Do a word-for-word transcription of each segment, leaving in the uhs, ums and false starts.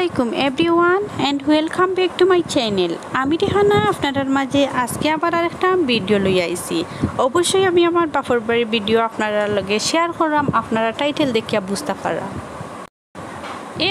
আসসালামু আলাইকুম everyone and welcome back to my channel। আমি রেহানা আপনারার মাঝে আজকে আবার আরেকটা ভিডিও লই আইছি। অবশ্যই আমি আমার বাপর বাড়ির ভিডিও আপনারার লগে শেয়ার করাম, আপনারা টাইটেল দেখিয়া বুঝতা পারা।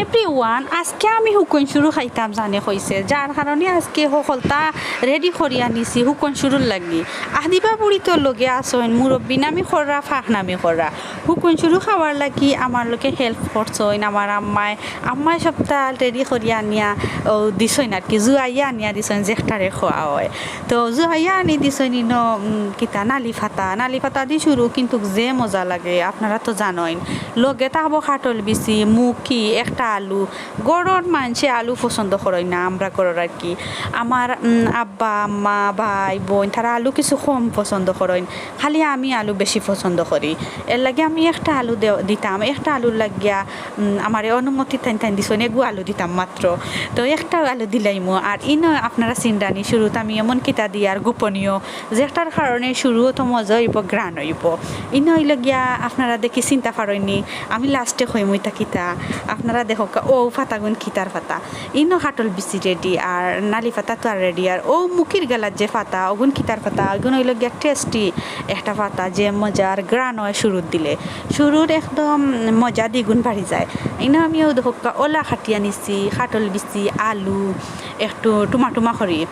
Everyone, আজকে আমি হুকন শুরু খাইতাম জানে কইছে, যার কারণে আজকে হকলতা রেডি করিয়া নিছি হুকন শুরুর লাগি। আদিবা বুড়ি তো লগে আছইন, মুরব্বি নামি খররা, ফাঁক নামি খররা। হুকন শুরু খাওয়ার লাগি আমার লগে হেল্প করছইন আমার আম্মায়। আম্মায় সবতা রেডি করিয়া আনিয়া ও দিছইন আর কি, জুয়াইয়া আনিয়া দিছইন, যেটারে খোয়া হয়। তো জুয়াইয়া আনি দিছইন ইনো, উম, কিতা নালি ফাতা, নালি ফাতা দি শুরু, কিন্তু যে মজা লাগে আপনারা তো জানইন। লগে থাকবো কাঠল বিচি, মুখি, একটা আলু। ঘরর মানষে আলু পছন্দ করইন না, আমরা ঘরর আর কি। আমার, উম, আব্বা, আম্মা, ভাই, বইন, তারা আলু কিছু কম পছন্দ করইন, খালি আমি আলু বেশি পছন্দ করি। এর লাগি আমি একটা আলু দে-, দিতাম, একটা আলুর লাগিয়া, উম, আমারে অনুমতি তাইন তাইন দিছইন, এগু আলু দিতাম মাত্র। তো একটা আলু দিলাইমু। আর ইনো আপনারা চিনরানি শুরুত আমি এমন কিতা দিয়ার গোপনীয়, যেটার কারণে শুরু তো মজা অইবো, ঘ্রাণ অইবো। ইনো অইলো গিয়া আপনারা দেখি চিনতা পারইননি, আমি লাস্টে কইমু ইতা কিতা। আপনারা দেখউক্কা, ও ফাতাগুন কিতার ফাতা। ইনো কাঠল বিচি রেডি, আর নালি ফাতা তো আর রেডি, আর ও মুখির গালার যে ফাতা, ওগুন কিতার ফাতা, ওগুন অইলো গিয়া টেস্টি একটা ফাতা, যে মজার ঘ্রাণ অয় শুরুর দিলে, শুরুর একদম মজা দ্বিগুণ বাড়ি যায়। ইনো আমি ও দেখউক্কা ওলা কাটিয়া নিছি, কাঠল বিচি, আলু, একটু টুমা টুমা করি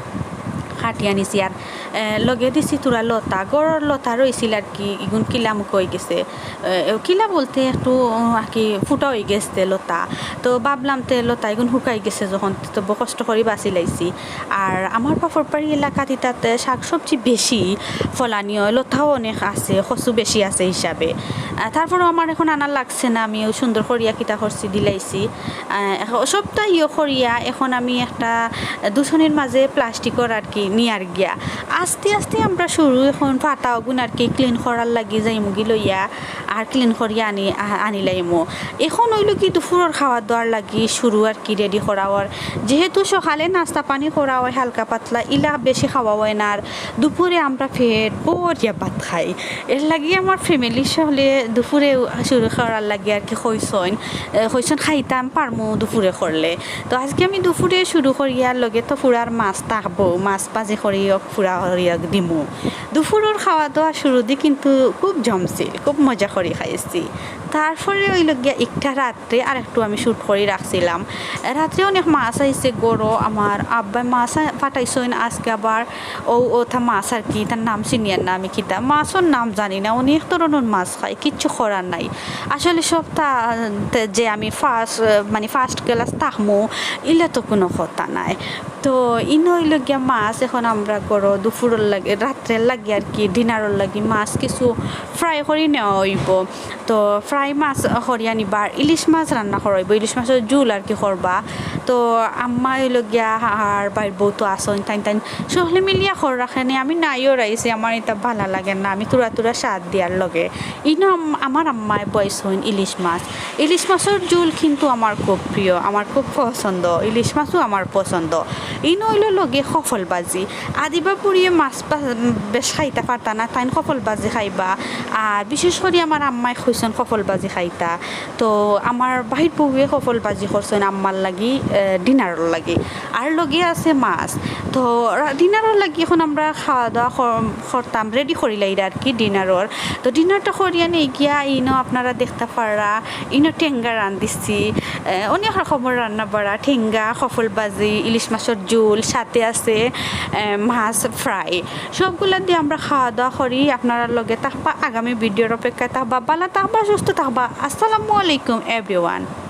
কাটিয়া নিছি, আর, এ, লগে দিছি থুড়া লতা, ঘরর লতা রইছিল আর কি, ইগুন কিলা মুখা অইগেছে। এ, কিলা বলতে একটু, উম, আর কি ফুটা অইগেছে লতা। তো ভাবলাম তে লতা ইগুন হুকাই গেছে যখন, তো ব-, কষ্ট করি বাচি লাইছি। আর আমার বাপর বাড়ি এলাকাত ইতাতে শাক সবজি বেশি ফলানি অয়, লতাও অনেক আছে, কচু বেশি আছে হিসাবে। আহ, তারপরেও আমার এখন আনা লাগছে না, আমি ও সুন্দর করিয়া কিতা করছি, দিলাইছি। আহ, এখ-, সবটা ইয়ে করিয়া এখন আমি একটা দুছনির মাঝে প্লাস্টিকর আর কি নিয়ার গিয়া। আস্তে আস্তে আমরা শুরু এখন ফাতা ওগুন আর কি ক্লিন করার লাগি যাইমুগি লইয়া, আর ক্লিন করিয়া আনি, আ-, আনিলাইমু। এখন অইলো কি দুপুরর খাওয়া দাওয়ার লাগি শুরু আর কি রেডি করা অর। যেহেতু সকালে নাস্তা পানি করা অয় হালকা পাতলা, ইলা বেশি খাওয়া অয় না। আর দুপুরে আমরা পেট ভরিয়া ভাত খাই। এর লাগি আমার ফ্যামিলি সকলে দুপুরে শুরু করার লাগি আর কি কইছইন, এ, কইছইন খাইতাম পারমু দুপুরে করলে। তো আজকে আমি দুপুরে শুরু করিয়ার লগে তো ফুড়ার মাছ থাকবো, মাছ ভাজি করি ফুড়া করিয়া দিমু। দুপুরর খাওয়া দাওয়া শুরু দি কিন্তু খুব জমছিল, খুব মজা করি খাইছি। তারপরে অইলো গিয়া একটা রাত্রে আর একটু আমি শ্যুট করি রাখছিলাম। রাত্রে অনেক মাছ আইছে ঘরো, আমার আব্বায় মাছ আ-, পাঠাইছইন আজকে আবার। ও, ওটা মাছ আর কি, তার নাম চিনিয়ার না আমি কিতা। মাছর নাম জানি না, অনেক ধরনর মাছ খাই, কিচ্ছু করার নাই। আসলে সবটা, আহ, তে-, যে আমি ফার্স্ট, আহ, মানে ফার্স্ট ক্লাস থাকমু, ইলা তো কোনো কথা নাই। তো ইনো অইলো গিয়া মাছ, এখন আমরা ঘরো দুপুরর লাগি, রাত্রের লাগি আর কি, ডিনারর লাগি মাছ কিছু ফ্রাই করি নেওয়া অইবো। তো ফ্রাই মাছ করিয়া নিবা, আর ইলিশ মাছ রান্না করা অইবো, ইলিশ মাছর ঝুল আর কি করবা। তো আম্মা অইলো গিয়া আর ভাইর বউ তো আছইন, তাইন তাইন সকলে মিলিয়া কর রাখেনি, আমি নাইও রাইছি, আমার ইতা ভালা লাগে না, আমি থুড়া থুড়া স্বাদ দিয়ার লগে। ইনো আম-, আমার আম্মায় বইছইন ইলিশ মাছ, ইলিশ মাছর ঝুল কিন্তু আমার খুব প্রিয়, আমার খুব পছন্দ, ইলিশ মাছও আমার পছন্দ। ইনো অইলো লগে কফল ভাজি, আদিবা বুড়িয়ে মাছ পা-, বেশ খাইতা পারতা না, তাইন কফল ভাজি খাইবা। আর বিশেষ করি আমার আম্মায় কইছইন কফল ভাজি খাইতা। তো আমার ভাইর বউয়ে কফল ভাজি করছইন আম্মার লাগি, এ, ডিনারর লাগি। আর লগে আছে মাছ। তো রা-, ডিনারর লাগি এখন আমরা খাওয়া দাওয়া কর-, করতাম, রেডি করিলাইরা আর কি ডিনারর। তো ডিনারটা করিয়া নেই গিয়া ইনো আপনারা দেখতা পাররা, ইনো টেঙ্গা রান্ধিছি, এ, অনেক রকমর রান্না বাড়া, টেঙ্গা, কফল ভাজি, ইলিশ মাছর ঝুল, সাথে আছে, এ, মাছ ফ্রাই। সবগুলা দি আমরা খাওয়া দাওয়া করি, আপনারার লগে থাকবা, আগামী ভিডিওর অপেক্ষায় থাকবা, ভালা থাকবা, সুস্থ থাকবা। আসসালামু আলাইকুম everyone।